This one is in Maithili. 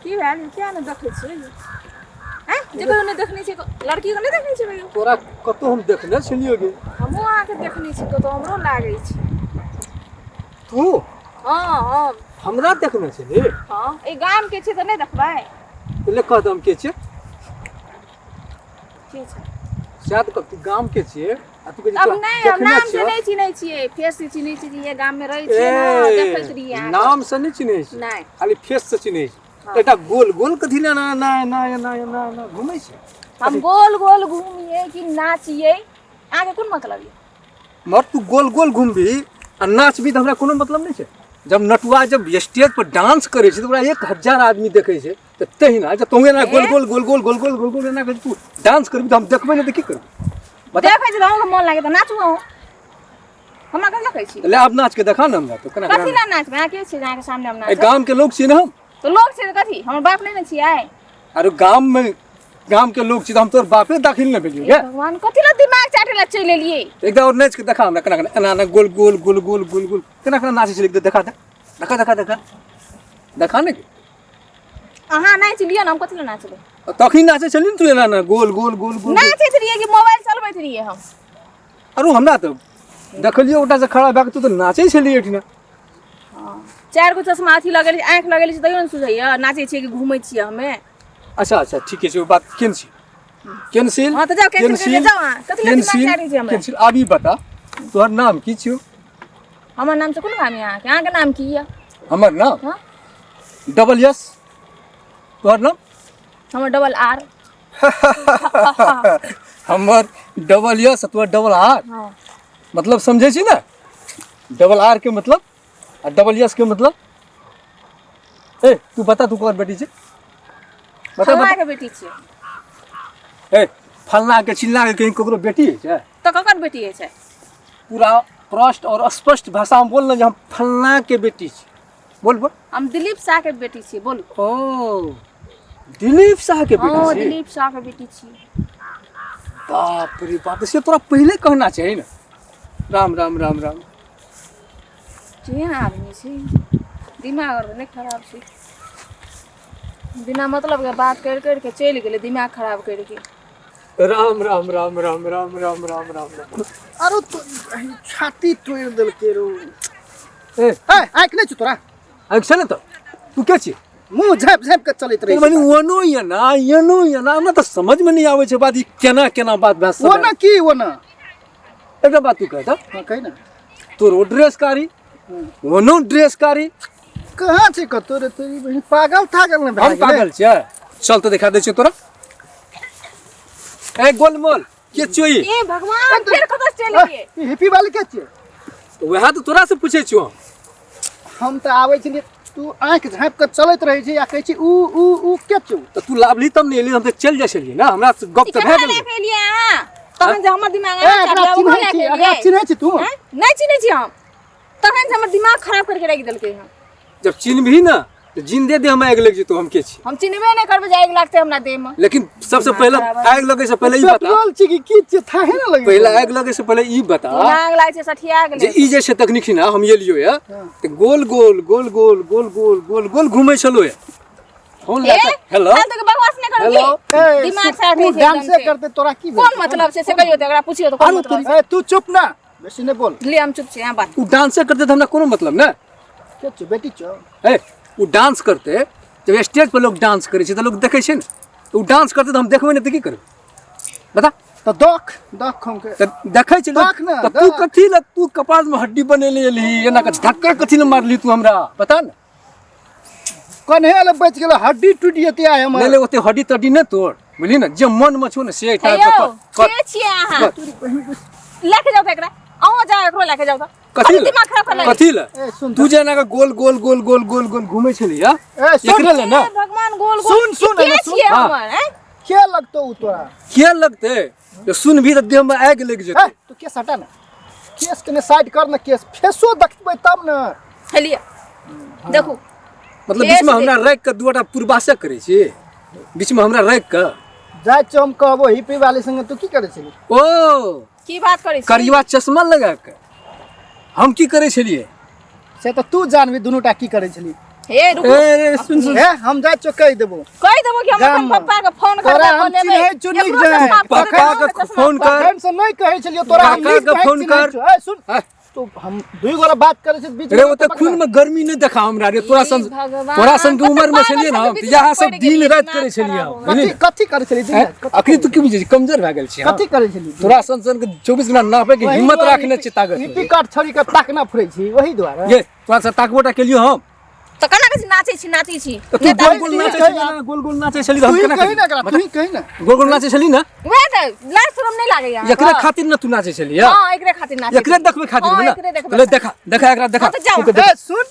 की भेल किया नहि देखै छियै आँय जे कहियो नहि देखने छियै लड़की के नहि देखने छियै कहियो तोरा कतौ हम देखने छलियो गे हमहूँ अहाँके देखने छी कतौ हमरो लागै छै तू हँ हम हमरा देखने छली हँ एहि गामके छियै तऽ नहि देखबै ले कह तऽ हम के छियै के छै सएह तऽ कह तू गाम के छियै आ तू कहै अब छी नहि हम देखने नाम से छियौ। नहि चिन्है छियै फेस से चिन्है छियै जे ये गाम में रहै छियै ने देखैत ए रहियै अहाँके। नाम से नहि चिन्है छी नहि खाली फेस से चिन्है छी हँ। एकटा गोल गोल कथी ले एना एना एना एना एना एना घुमै छै हम गोल गोल घूमियै कि नाचियै अहाँके कोन मतलब यऽ मर तू गोल गोल घुमबी आ नाचबी तऽ हमरा कोनो मतलब नहि छै जब नटुआ जब स्टेज पर डांस करै छै तऽ ओकरा 1000 आदमी देखै छै तऽ तहिना जब तू एना गोल गोल गोल गोल गोल गोल गोल गोल एना कऽ तू डांस करबी तऽ हम देखबै नहि तऽ की करबै बता देखै छी तऽ अहूँके मन लागै तऽ नाचू अहूँ हमरा कथी देखै छी ले आब नाच के देखा ने हमरा तो केना कथी केना लए नाचबै अहाँ के छियै जे अहाँके सामने हम ए नाचब गाम के लोग छियै ने हम तऽ लोग छै तऽ कथी हमर बाप नहि ने छियै अरे गाम में गाम के लोग छी तऽ हम तोर बापे दाखिल नहि भेलियौ हे गे भगवान कथी लए दिमाग चाटे लए चलि एलियै एकदा और नाच के देखा हमरा केना केना एना एना गोल गोल गोल गोल गोल गोल केना केना नाचै छलै एकदा देखा दे देखा देखा देखा देखा ने अहाँ नाचि लिअ ने हम कथी लए नाचबै तखन नाचै छली ने तू एना एना गोल गोल गोल गोल नाचैत रहियै कि मोबाइल चलबैत रहियै हम अरे हमरा तऽ देखलियै ओटा से खड़ा भए कऽ तू तऽ नाचै छली एहिठिना चारि गो चश्मा अथी लगेले आँखि लगेले छै तैयो ने सुझैया नाचै छियै कि घूमै छियै हमे अच्छा अच्छा ठीके छै ओ बात कैंसिल कैंसिल हाँ, तऽ जाउ, कैंसिल करिके जाउ अहाँ। कथी लए दिमाग कैंसिल चाटै छी हमरा? कैंसिल आब ई बता तोहर नाम की छियौ हमर नाम से कोन काम यऽ अहाँके अहाँके नाम की यऽ हमर नाम हाँ डबल यस तोहर नाम हमर डबल आर हमर डबल यस तोहर डबल आर हाँ मतलब समझै छी ने डबल आर के मतलब आ डबल यस के मतलब ए तू बता तू ककर बेटी छै बता फल्लाँ बता के बेटी छियै ए फल्लाँ के चिल्लाँ के कहीं ककरो बेटी होइ छै तऽ ककर बेटी होइ छै पूरा प्रष्ट और स्पष्ट भाषा में बोल ना जे हम फल्लाँ के बेटी छी बोल बोल हम दिलीप शाह के बेटी छियै बोलू ओ दिलीप शाह के बेटी हँ छी दिलीप शाह के बेटी छियै बाप रे बाप से तोरा पहले कहना चाहिए ना राम राम राम राम केहन आदमी छै दिमाग आर नहि खराब छै बिना मतलब के बात करि करि के चलि गेलै दिमाग खराब करि के राम राम राम राम राम राम राम राम राम अरे तो छाती तोड़ि देलकै रो ए ए आँखि नहि छौ तोरा आँखि छै ने तऽ तू के छी मुँह झाँपि झाँपि कऽ चलैत रहै मने ओनो एना एनो एना हमरा तऽ समझमे नहि आबै छै बात ई केना केना बात भए ओ सकै ना की ओ ना एकटा बात तू कह तऽ हाँ कही ना तोरो ड्रेस कारी ओनो ड्रेस कारी कहाँ छै कतौ रे तोरी बहिन पागल थागल ने भए हम गेलै पागल छियै चल तऽ देखा दै छियौ तोरा ए गोलमोल के छियौ ई ए भगवान फेर कतऽ चलि गेलियै ई हिप्पी वाली के छियै वएह तऽ तोरा से पूछै छियौ हम तऽ आबै छलियै तू आँखि झाँपि कऽ चलैत रहै छै आ कहै छी ऊ ऊ ऊ के छौ तऽ तू लाबली तब ने एली हम तऽ चलि जाइ छलियै ने हमरा से गप ई तऽ केकरा भए गेलै लए के एलियै अहाँ तखन जे हमर दिमाग ए अहाँ एकरा चाटले ओकरो चिन्है लए छी के एकरा एलियै चिन्है छी तू आँय? नहि चिन्है छी हम तखन से हमर दिमाग खराब करके राखि देलकै हन जब चिन्हबही ने तऽ जिन्दे देह में आगि लागि जेतौ हम के छी हम चिन्हबे नहि करबै जे आगि लागतै हमरा देह में लेकिन सबसे पहले आगि लगे से पहले ई बता पेट्रोल छी कि की छी थाहे ने लगे पहले आगि लगे से पहले ई बता आगि लागै छै सठिया जे गेलै ई जे छै तकनीकी ना हम एलियो या तऽ गोल गोल गोल गोल गोल गोल गोल गोल घूमै छलो या फोन ए लए कऽ हेलो फालतू के बकवास नहि करू हेलो। की ए, दिमाग साफ तू नहि छै डांसे एकदम से। करते तोरा की भेल कोन मतलब छै से कहियो तऽ एकरा पुछियो तऽ कोन मतलब ए तू चुप ना बेसी नहि बोल छै ले हम चुप छी अहाँ बात ओ डांसे करते तऽ हमरा कोनो मतलब ने के छौ बेटी छौ ए ओ डांस करते जब स्टेज पर लोग डांस करै छै तऽ लोग देखै छै ने तऽ ओ डांस करते तऽ हम देखबै नहि तऽ की करबै बता तऽ दख दख हम के तऽ देखै छै लोग देख ने, तऽ तू देख। कथी लए तू कपार में हड्डी बनेले एलही एना कऽ धक्का कथी लए मारली तू हमरा बता ने कन्हे ले बचि गेल हड्डी टूटि जेतै आइ हमर नहि ले ओते हड्डी तड्डी नहि तोड़ बुझली ने जे मन मे छौ ने से हे यौ के छियै अहाँ लए के जाउ तऽ एकरा अहूँ जाउ एकरो लए के जाउ तऽ कथी ले दिमाग खराब कर लगे कथी ले ए सुन तू जे एना कऽ गोल गोल गोल गोल गोल गोल घूमै छली हा ए सुन एकरे ले ने हे भगवान गोल गोल सुन, सुन, के एने सुन। छियै हाँ। हमर हैं के लगतौ उ तोरा के लगते जे सुनभी तऽ देह मे आगि लागि ए जेतै तू केस हटा ने केस कने साइड कर ने केस फेसो देखबै तब ने हेलिए देखू मतलब केस बीच मे हमरा राखि कऽ दूटा पूर्वासे करै छी बीच मे हमरा राखि कऽ जाइ छियौ हम कहबो हिप्पी वाली संगे तू की करै छली ओ की बात करै छी करिया चश्मा लगा कऽ हम की करै छलियै से तऽ तू जानबी दुनू टा की करै छली हे रुकू। ए रे सुन सुन। हे, हम जाइ छियौ कहि देबो। कहि देबो कि हम गाम अपन मे। पप्पा के फोन तोरा करबै, हम बोलेबै। चिन्है छौ नीक एकरो जकाँ। चश्मा पप्पा फोड़ के देबो, फोन कर। तखन से नहि कहै छलियौ तोरा हम काका नीक के जकाँ फोन चिन्है कर। छौ। ए सुन, आय। तू हम दुई गोरा बात करै छी बीच रे में ओते पकड़ा। खून में गर्मी नहीं देखा हमरा रे, तोरा हे सन भगवान, तोरा सन के कते उम्र में पागल छलियै ने सबके हम, बीच तऽ इएह में सब पड़ि दिन गेलियै, राति इतना करै छलियै खराब हम, हो। बुझलियै? कथी कथी करै छलियै दिन हैं? राति? कथी अखनी तू की बुझै छी, कमजोर भए गेल छी हम? कथी करै छलियै? तोरा सन सन के 24 घंटा नापे के वही हिम्मत दुआरे राखने छी ताकत। लिपि काट छड़ी के ताकना फुरै छी वही दुआरे। ये तोरा से ताकबोटा केलियो हम। तऽ केना कहै छी नाचै छी नाचै छी? तऽ तू नेता गोल गोल नाचै छली ना, गोल गोल नाचै छली तऽ तू हम ही केना कही ना एकरा, करियै? तू ही कही ना। गोल गोल नाचै छली ना? वएह तऽ लाज शरम नहि लागैया अहाँके? एकरे खातिर ना तू नाचै छली, हँ, एकरे खातिर नाचै एकरे छी। देखबै खातिर हँ, ना? एकरे देखबै ले देखा देखा एकरा देखा। हँ, तऽ जाउ। तू के ए सुन,